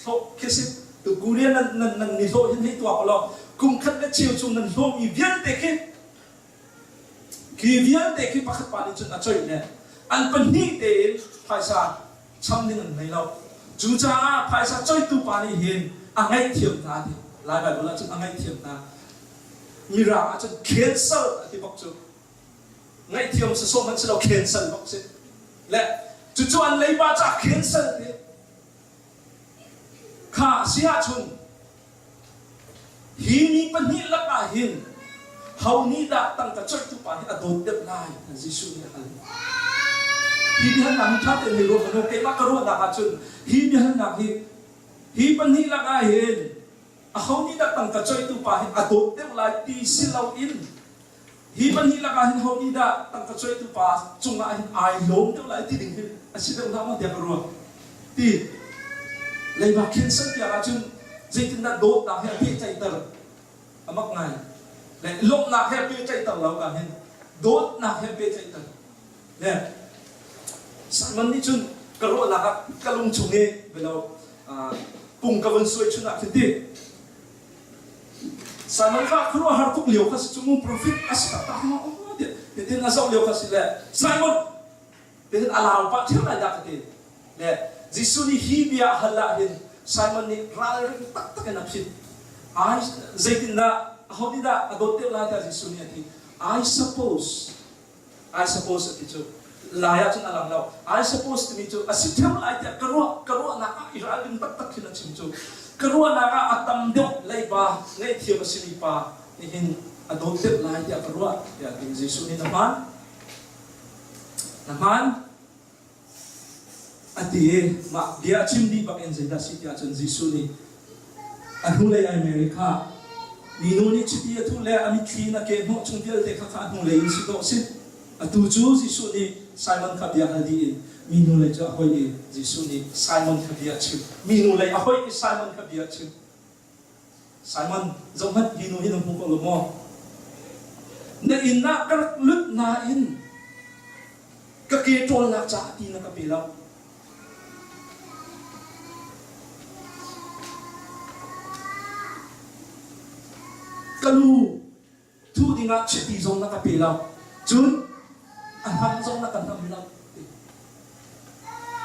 hlawh khi si tu Korean nan nan nan ni hlawh hin hei tuak law kum khat le cheu chung nan hlawh mi vialte khi khi vialte khi pakhat pa nih cun a coih le an pahnih tein phaisa cham ding an ngei lo. Cucaah phaisa coihtu pa nih hin a ngaihthiam hna ti. Lai Baibal ah cun a ngaihthiam hna. Mirang ah cun cancel a ti bak cu. Ngaihthiam sawsawh hmanh si lo cancel bak si. Le cucu an leiba caah cancel ti. Kha si ahcun hi mi pahnih lakah hin ho nih dah tangka coihtu pa hi a dawt deuh lai? Jesuh nih a hal. Hi biahalnak hi ṭha tein hei ruat hmanh u. Keimah ka ruahnak ahcun hi biahalnak hi hi pahnih lakah hin aho nih dah tangka coihtu pa hi a dawt deuh lai ti si loin Hi pahnih lakah hin ho nih dah tangka coihtu pa cungah hin ai lawm deuh lai ti ding hi a si deuh hlah maw tiah ka ruah. Ti leiba khensan tiang ahcun zeitindah dawtnak he a pehtlaihter a mak ngai. Le lawmhnak he a pehtlaihter lo ka hin dawtnak he a pehtlaihter. Le Simon nih cun ka ruahnak ah ka lung chung i belo pung ka vun suai chun ah khin ti Simon kha khuaruahhar tuk lio kha si cu mu profit a si taktak maw tiah hitin a zoh lio kha si le Simon tihin a lau pah ṭheo lai dah ka ti. Le Jesuh nih hi bia a hal ah hin Simon nih ralring taktak in a phit. Ai zeitindah aho nih dah a dawt deuh lai tiah Jesuh nih a ti. I suppose I suppose a ti cu lai ahcun a lang lo. I suppose timi cu a si ṭheo lai tiah ka ruah ka ruahnak ah i ralring taktak khin a chim cu. Ka ruahnak ah a tam deuh leiba ngaihthiam a simi pa nih hin a dawt deuh lai tiah ka ruah tiah tin Jesuh nih na hmaan. Na hmaan. A ti i mah bia a chim dih bak in zeidah a si tiah cun Jesuh nih a hnulei ai Mary kha minu nih chiti a thuh le a mitthli in a ke hnawh chung vialte kha kha a hnulei in si dawh si. Atu cu Jesuh nih Simon kha bia hal dih in minu lei cu a hoih i Jesuh nih Simon kha bia a chim. Minu lei a hoih i Simon kha bia a chim. Simon, zohhmanh hi nu hi na hmu ko lo maw? Na inn ah ka rak lut nain ka ke ṭawlnak caah ti na ka pe lo. Ka lu Thuh dingah chiti zong na ka pe lo. Cun a hnam zong na ka hnam lo.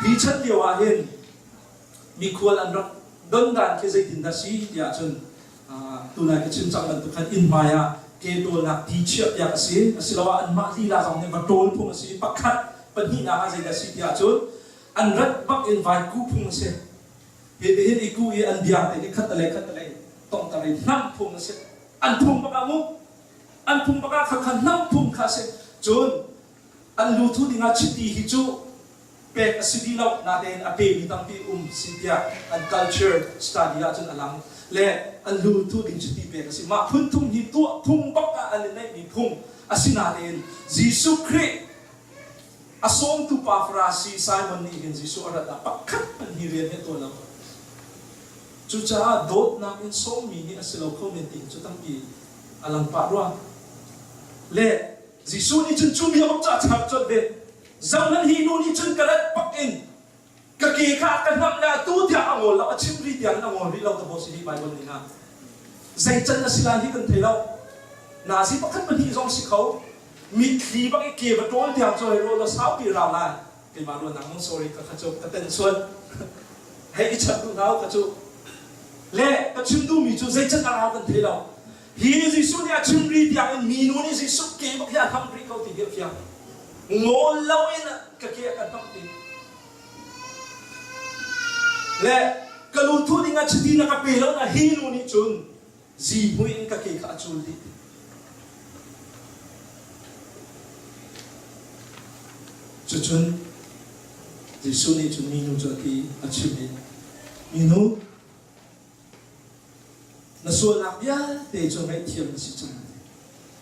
Hi chan lio ah hin mikhual an rak don dan khi zeitindah si tiah cun tunai ka chim cang bantuk khan inn hmai ah ke tawlnak ti chiah piak a si asiloah anmah lila zong nih va tawl phung a si pakhat pahnihnak ah zeidah si tiah cun an rat bak in vai ku phung a si hi hin i ku i an biang te hi khat le khat le tongter i hnam phung a si An phung bak ah mu. An phung bak ah kha kha hnam phung kha a si. Cun an lu thu dingah chiti hi cu pek a si dih lo natein a pemi tampi um si tiah an culture study ahcun a lang le an lu thu ding chiti pek a si. Mah phun thum hi tuah phung bak ah an i neihmi phung a si natein Jesuh Khrih a sawmtu pa Farasi Simon nih hin Jesuh a rat ah pakhat hmanh hi rian hi a tuah lo. Cucaah dawtnak in sawmmi nih a si lo kho men ti cu tampi a lang pah rua. Le Jesuh nih cun cu bia bak cu a char colh ve. Zohhmanh hi nu nih cun ka rat bak in ka ke kha a ka hnamh le atu tiang a ngawl lo, a chim rih tiang in a ngawl rih lo ka boss hi Bible ning ah. Zei can a si lai hi kan thei lo. Nazi pakhat pahnih zong si kho. Mitthli bak i ke va ṭawl tiang cu hei ruah law saupi rau lai. Keimah ruahnak mong sorry ka kha cu ka ten sual. Hei i chap duh hna u ka cu. Le ka chim duhmi cu zei can a rau kan thei lo. Hi Jesuh nih a chim ri tiang in minu nih Jesuh ke bak hi a hnamh rih ko ti hi a fiang. Ngawl loin ka ke a ka hnamh ti. Le ka lu thu ding ah chiti na ka pe lo na hi nu nih cun zihmui in ka ke kha a cul dih. Cucun Jesuh nih cun minu cu a ti a chim i minu na sualnak vialte cu ngaihthiam na si cang.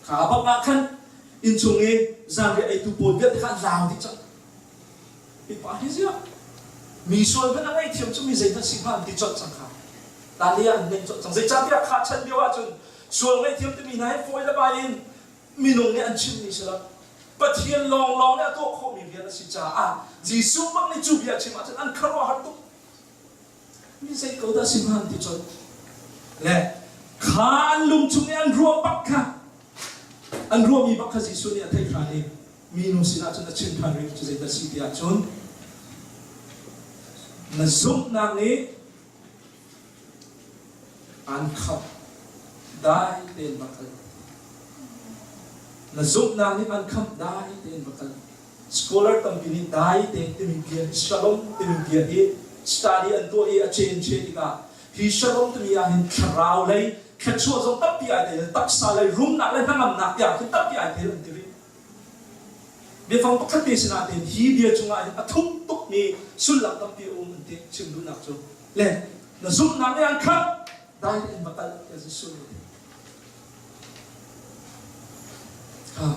Kha bak ah khan innchung i zanriah eitu pawl vialte kha an lau dih cang. Hi pa hi ziah mi sual hmanh a ngaihthiam cu mi zeihmanh si hnga an ti colh cang kha. Talia an neih colh cang. Zeicahtiah kha chan lio ahcun sual ngaihthiam timi hna hi fawi le bai in minung nih an chimmi si lo. Pathian lawnglawng nih a tuah khawhmi rian a si caah Jesuh bak nih cu bia chim ahcun an khuaruahhar tuk. Mi zei ko dah si hnga an ti colh. Le kha an lung chung i an ruah bak kha an ruahmi bak kha Jesuh nih a theih hran i minu sinah cun a chim ṭhan rih cu zeidah si ti ahcun na zumhnak nih aan khamh dai tein va kal na zumhnak nih aan khamh dai tein va kal scholar tampi nih dai tein timi bia hi shalom timi bia hi study an tuah i a change tikah. Hi shalom timi ah hin thlarau lei thluachuah zong tampi ai tel, taksa lei rumnak le hnangamnak tiang khin tampi ai tel an ti rih. Biafang pakhat te sinah tein hi bia cungah hin a thuk tukmi sullam tampi a um an ti chim duhnak cu. Le na zumhnak nih an khamh, dai tein va kal tiah Jesuh nih a ti. Ha.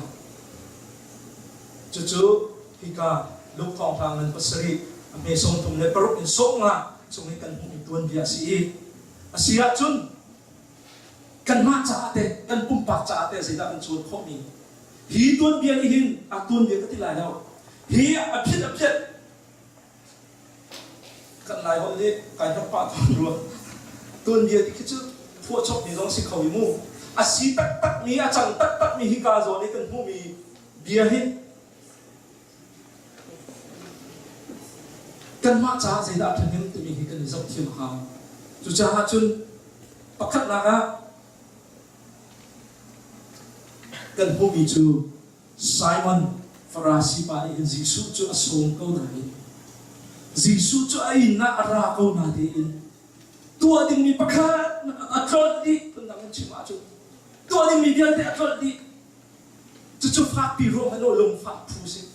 Cucu hika Luke thawngṭha ngan pasarih a hme 36 in 50 chung i kan hmuhmi tuanbia a si i a si ahcun kanmah caah teh kan pumpak caah teh zeidah kan cawn khawhmi hi tuanbia nih hin a tuanbia ka ti lai lo hi a phiat a phiat Kan Laiholh nih kai hnok pah tawn rua. Tuanbia ti khi cu phuahchop mi zong si kho i mu. A si taktak mi, a cang taktak mi hika zawn i kan hmuhmi bia hi kanmah caah zeidah a ṭhahnem timi hi kan i zoh thiam a hau. Cucaah cun pakhatnak ah kan hmuhmi cu Simon Farasi pa nih hin Jesuh cu a sawm ko nain Jesuh cu a inn ah a ra ko natein tuah dingmi pakhat a tlolh dih phundang in chim ahcun tuah dingmi vialte a tlolh dih cucu fakpi ruah hmanh u lungfah phu si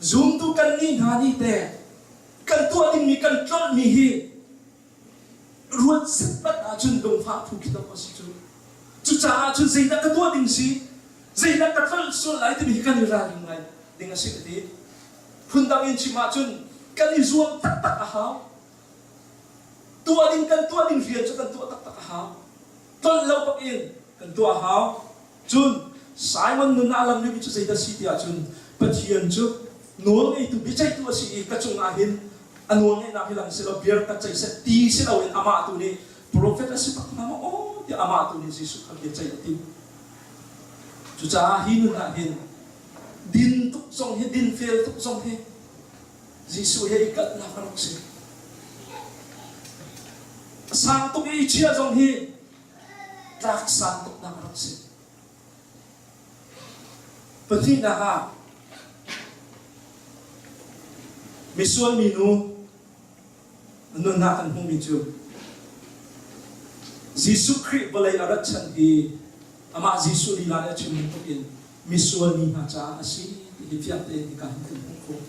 zumtu kan nih hna nih teh kan tuah dingmi kan tlolhmi hi ruat setmat ahcun lungfah phu khi dawh a si cu. Cucaah cun zeidah ka tuah ding si, zeidah ka tlolh sual lai timi hi kan i ralring ngai ding a si ka ti. Phundang in chim ahcun kan i zuam taktak a hau. Tuah ding kan tuah ding rian cu kan tuah taktak a hau. Tlolh lo bak in kan tuah a hau. Cun Simon nun ah lam rihmi cu zeidah si ti ahcun Pathian cu nawlngeitu biaceihtu a si i ka cungah hin a nawlngeihnak hi lang si law biar ka ceih seh ti si loin amah tu nih profet a si bak hnga maw aw tiah amah tu nih Jesuh kha biaceih a timh. Cucaah hi nun ah hin din tuk zong hi dinfel tuk zong hi Jesuh he i kalhnak a rak si. A sang tuk i i chiah zong hi tlak sang tuknak a rak si. Pahnihnak ah misual minu nunnak kan hmuhmi cu Jesuh Khrih vawlei a rat chan hi amah Jesuh lila nih a chim bantuk in misual mi hna caah a si ti hi fiang tein hika hin kan hmuh khawh.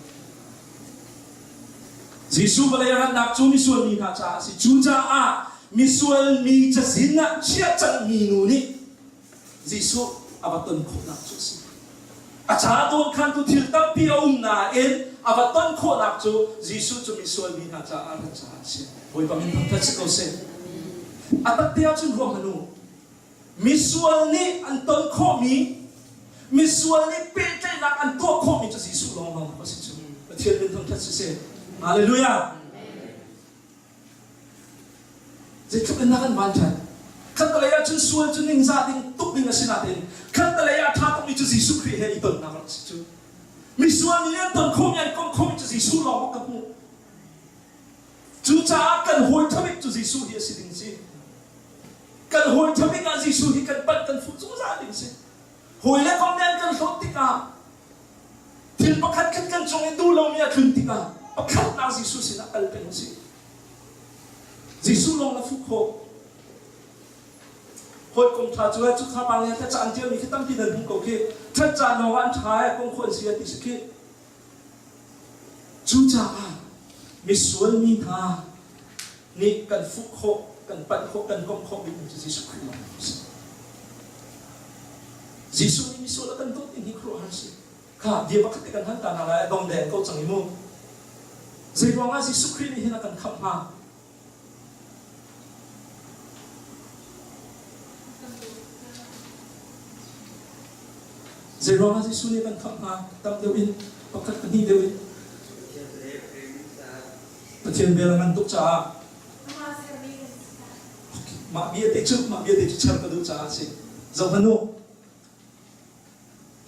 Jesuh vawlei a ratnak cu misual mi hna caah a si. Cucaah misual mi cazin ah chiah cangmi nu nih Jesuh a va ton khawhnak cu a si. A caah dawnkhantu thil tampi a um nain a va ton khawhnak cu Jesuh cu misual mi hna caah a rat caah a si. Bawipa min thangṭhat si ko seh. A takte ahcun ruah hmanh u. Misual nih an ton khawhmi, misual nih pehtlaihnak an tuah khawhmi cu Jesuh lawnglawng a si cu. Pathian min thangṭhat siseh. Hallelujah. Zeitluk in dah kan vanṭhat. Khattalei ah cun sual cu ningzah ding tuk ding a si nain khattalei ah ṭha tukmi cu Jesuh Khrih he i tonnak rak si cu. Misual nih an ton khawhmi an komh khawhmi cu Jesuh lawng bak ka hmuh. Cucaah kan hawi ṭhabik cu Jesuh hi a si ding si. Kan hawi ṭhabik ah Jesuh hi kan panh kan fuh zungzal ding si. Hawi le kom nih an kan hlawt tikah thil pakhat khat kan cung i duh lomi a tlun tikah pakhatnak Jesuh sinah kal peng usih. Jesuh lawng na fuh khawh. Hawikom ṭha cu cu kha pa nih thlaca an ṭialmi khi tampi nan hmuh ko khi. Ṭhat caan lawng ah an ṭha i kong khawh an si a ti si khi. Cucaah misual mi hna nih kan fuh khawh, kan panh khawh, kan komh khawh bikmi cu Jesuh Khrih lawng a si. Jesuh nih misual a kan dawt ding hi khuaruahhar a si. Kha bia pakhat te kan hal ta hna lai, a dong deng ko cang i mu. Zeiruangah Jesuh Khrih nih hin a kan khamh hnga? Zeiruangah Jesuh nih kan khamh hnga? Tam deuh in, pakhat pahnih deuh in. Pathian vel a ngan tuk caah mah bia te cu mah bia te cu char ka duh caah a si. Zohhmanh u.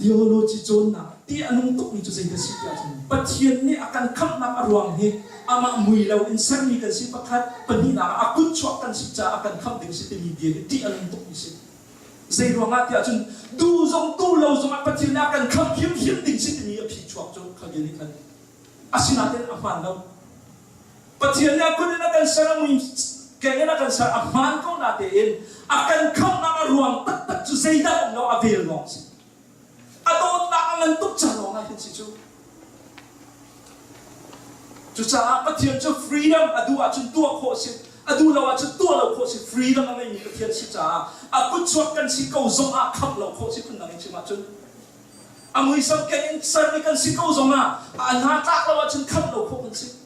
Theology cawnnak ti a nung tukmi cu zeidah si tiah cun Pathian nih a kan khamhnak a ruang hi amah mui lo in sermi kan si pakhat pahnihnak ah a kut chuak kan si caah a kan khamh ding si timi bia hi ṭih a nung tukmi si. Zei ruangah tiah cun duh zong duh lo zongah Pathian nih a kan khamh hrimhrim ding si timi a phi chuak cu kha bia nih khan asinain a hmaan lo. Pathian nih a kut in a kan ser a mui. Keng in a kan ser a hmaan ko na tein a kan khamhnak a ruang taktak cu zeidah um lo a vel lawng si. A dawtnak a ngan tuk ca lawng ah hin si cu. Cucaah Pathian cu freedom a duh ahcun tuah khawh si, a duh lo ahcun tuah lo khawh si, freedom a ngeimi Pathian si caah a kutchuak kan si ko zong ah khamh lo khawh si phundang in chim ahcun a muisam keng in sermi kan si ko zong ah a hna tlak lo ahcun khamh lo khawh kan si.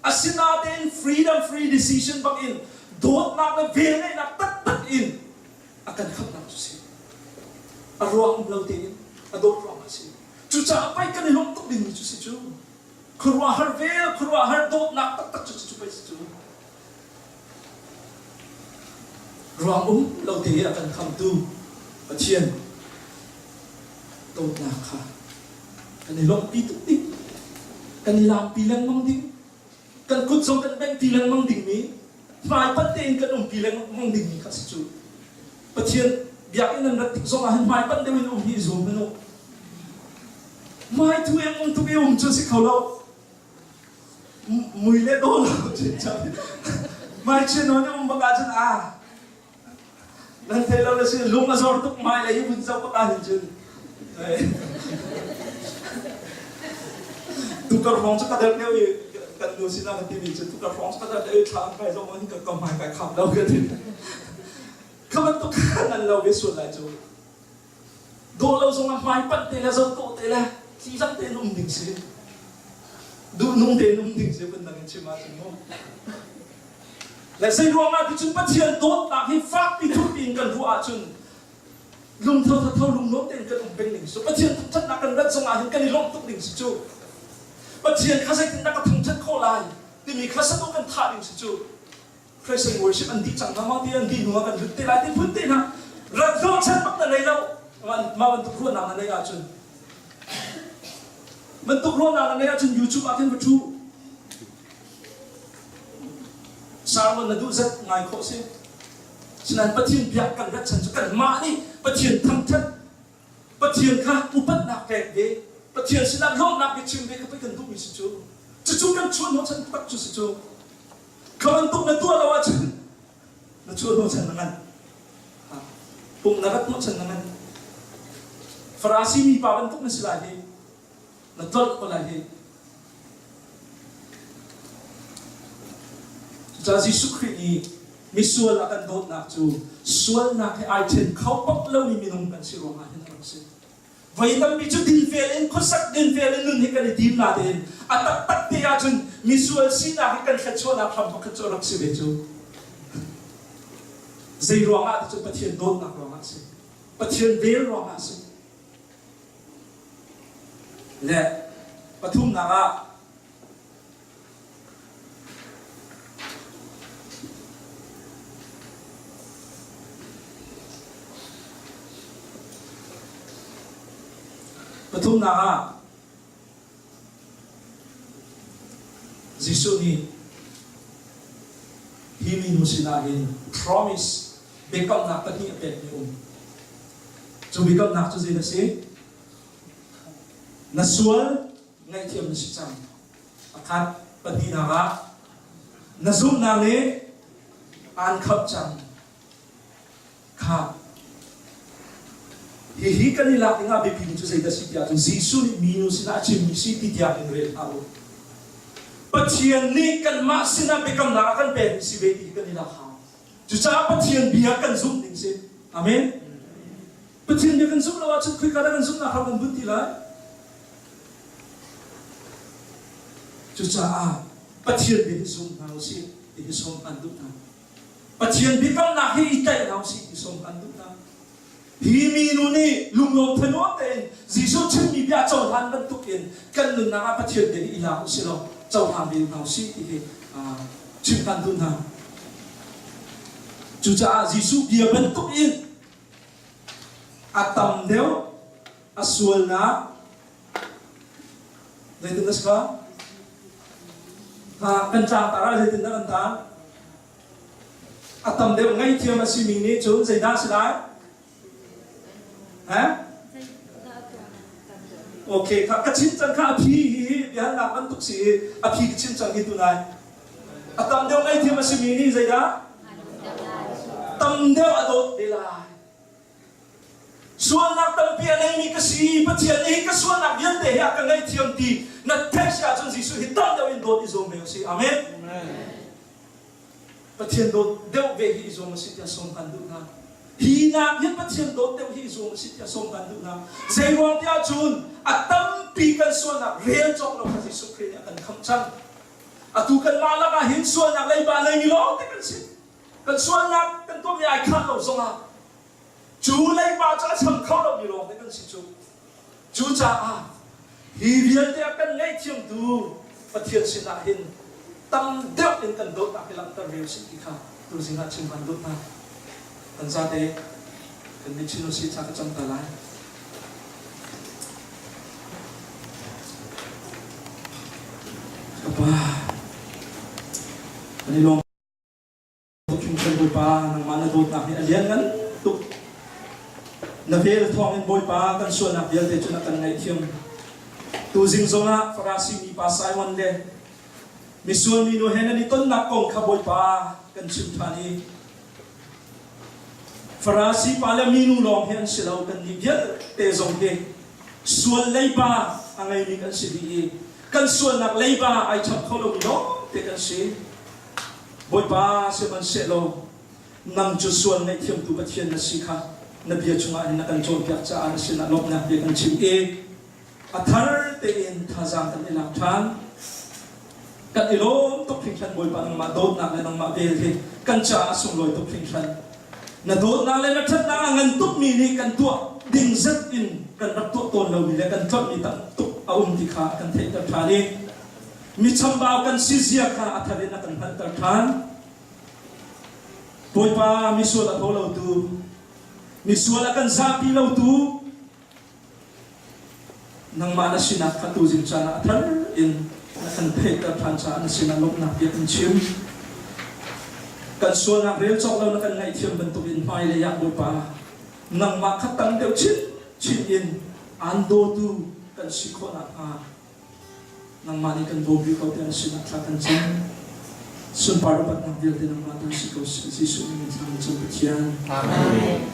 Asinain freedom free decision bak in dawtnak le velngeihnak taktak in a kan khamhnak cu si. A ruang um lo tein a dawt ruangah a si. Cucaah pei kan i lawmh tuk dingmi cu si cu. Khuaruahhar vel, khuaruahhar dawtnak taktak cu cu pei si cu. Ruang um lo te a kan khamtu Pathian dawtnak kha kan i lawmhpi tuk ding, kan i laampi lengmang ding, kan kut zong kan benghpi lengmang dingmi, hmaipanh tein kan umpi lengmang dingmi kha si cu. Pathian biakinn nan rat tik zong ah hin hmaipanh deuh in um hi i zuam hmanh u. Hmaithu em um tuk i um cu si kho lo. Mui le daw lo hmaichia nawn i um bak ahcun a nan thei lo le si lung a zor tuk hmai lei i vun zoh bak ahhin cun tukar hrawng cu ka der deuh i kan nu sinah kan timi cu tukar hrawng cu ka der deuh i thla an kai zong hin ka hmai kai kham lo ka ti kha bantuk kha nan lo ve sual lai cu Dawh lo zongah hmaipanh te le zohtawh te le tlizang tein um ding si. Duhnung tein um ding si phundang in chim ahcun mu. Le zei ruangah ti cun Pathian dawtnak hi fakpi thukpi in kan ruah ahcun lungtho thatho lungnuam tein kan um peng ding si. Pathian thangṭhatnak kan rat zongah hin kan i lawmh tuk ding si cu. Pathian kha zeitindah ka thangṭhat khawh lai timi kha saduh kan thah ding si cu. Praise and worship an dih cang hna ma ti an dih hnu ah kan lut te lai ti phun te hna rat hnawhchan bak na nei lo mah bantuk ruahnak na neih ahcun bantuk ruahnak na neih ahcun YouTube ah khin va ṭhu sermon na duh zat ngai khawh si sinain Pathian biak kan rat chan cu kanmah nih Pathian thangṭhat Pathian kha upatnak pek ve Pathian sinah lawmhnak biachim ve kha pei kan duhmi si cu cucu kan chuah hnawhchan tak cu si cu Kha bantuk na tuah lo ahcun na chuah hnawhchan na ngan. Pum na rat hnawhchan na ngan. Farasi mipa bantuk na si lai hi. Na tlolh ko lai hi. Cucaah Jesuh Khrih nih misual a kan dawtnak cu sualnak he ai ṭhen kho bak lomi minung kan si ruangah hin a rak si. Voi tampi cu dinfel in khuasak dinfel in nun hi kan i tim natein a taktak te ahcun misual sinak hi kan thluachuahnak hram pakhat cu a rak si ve cu. Zei ruangah ti cu Pathian dawtnak ruangah a si. Pathian vel ruangah a si. Le pathumnak ah Pathumnak ah Jesuh nih hi minu sinah hin promise biakamnak pahnih a pekmi um. Cu biakamnak cu zeidah a si? Na sual ngaihthiam na si cang. Pakhat, pahnihnak ah na zumhnak nih aan khamh cang. Kha hihi kan i lak dingah biapi cu zeidah si tiah cun Jesuh nih minu sinah a chimmi si ti tiang in rel hlah u. Pathian nih kanmah sinah biakamnak a kan pekmi si ve ti hi kan i lak hau. Cucaah Pathian bia kan zumh ding si. Amen. Pathian bia kan zumh lo ahcun khoika dah kan zumhnak ram kan bunh ti lai? Cucaah Pathian bia hi zum hna usih ti hi sawm kan duh hna. Pathian biakamnak hi i tlaih hna usih ti sawm kan duh hna. Hi minu nih lunglawm thanuam tein Jesuh chimmi bia cohlan bantukin kan nunnak ah Pathian bia hi i lak usih law cohlang ve hna usih ti hi chim kan duh hna. Cucaah Jesuh bia bantukin a tam deuh a sualnak zeitin dah si kha ha kan tlangtar ah zeitin dah kan tar a tam deuh ngaihthiam a simi nih cun zeidah si lai ha Okay, kha ka chim cang kha a phi hi biahalnak bantuk si i a phi ka chim cang hi tunai a tam deuh ngaihthiam a simi nih zeidah? Tam deuh a dawt te lai. Sualnak tampi a neimi ka si. Pathian nih ka sualnak vialte hi a ka ngaihthiam ti na theih si ahcun Jesuh hi tam deuh in dawt i zuam ve u sih. Amen. Pathian dawt deuh ve hi i zuam u sih tiah sawm kan duh hna. Hi nak hin Pathian dawt deuh hi i zuam u sih tiah sawm kan duh hna. Zeiruang tiah cun a tampi kan sualnak rel cawk lo kha Jesuh Khrih nih a kan khamh cang. Atu kanmah lakah hin sualnak leiba neimi lawng te kan si. Kan sualnak kan tuahmi ai khah lo zongah Cu leiba cu a cham kho lomi lawng te kan si cu. Cucaah hi vialte a kan ngaihthiamtu Pathian sinah hin tam deuh in kan dawtnak hi langhter ve usih ti kha tuzing ah chim kan duh hna. Kan zate kan mit chin usih thla ka cam ta lai. Ka pa, kan i lawm Hringhran Bawipa, nangmah na dawtnak hi a lianngan tuk. Na vel thawngin Bawipa kan sualnak vialte cu na kan ngaihthiam. Tuzing zongah Farasi mipa Simon le misual minu he nan i tonnak kong kha Bawipa kan chim ṭhan i Farasi pa le minu lawng hi an si lo, kannih vialte zong hi sual leiba a ngeimi kan si dih i kan sualnak leiba ai chap kho lomi lawngte kan si. Bawipa sihmanhsehlaw nang cu sual ngaihthiamtu Pathian na si kha na bia chungah hin na kan cawnpiak caah na sinah lawmhnak bia kan chim i a thar tein thazaang kan i lak ṭhan. Kan i lawm tuk hringhran Bawipa nangmah dawtnak le nangmah vel hi kan caah a sunglawi tuk hringhran. Na dawtnak le na ṭhatnak a ngan tukmi nih kan tuah ding zat in kan rak tuah tawn lomi le kan tlonhmi tam tuk a um ti kha a kan theihter ṭhan i Mi chambau kan si zia kha a thar in a kan hngalhter ṭhan. Bawipa misual a tho lotu, misual a kan zahpi lotu, nangmah na sinak kha tuzing caan ah a thar in na kan theihter ṭhan caah na sinah lawmhnak bia kan chim. Kan sualnak rel cawk lo na kan ngaihthiam bantukin hmailei ah Bawipa nangmah kha tam deuh chinchin in aan dawtu kan si khawh nakhnga Nangmah nih kan bawm rih ko tiah na sinah thla kan cam. Sunpar upatnak vialte nangmah ta si ko seh. Jesuh min in thla kan cam Pathian. Amen.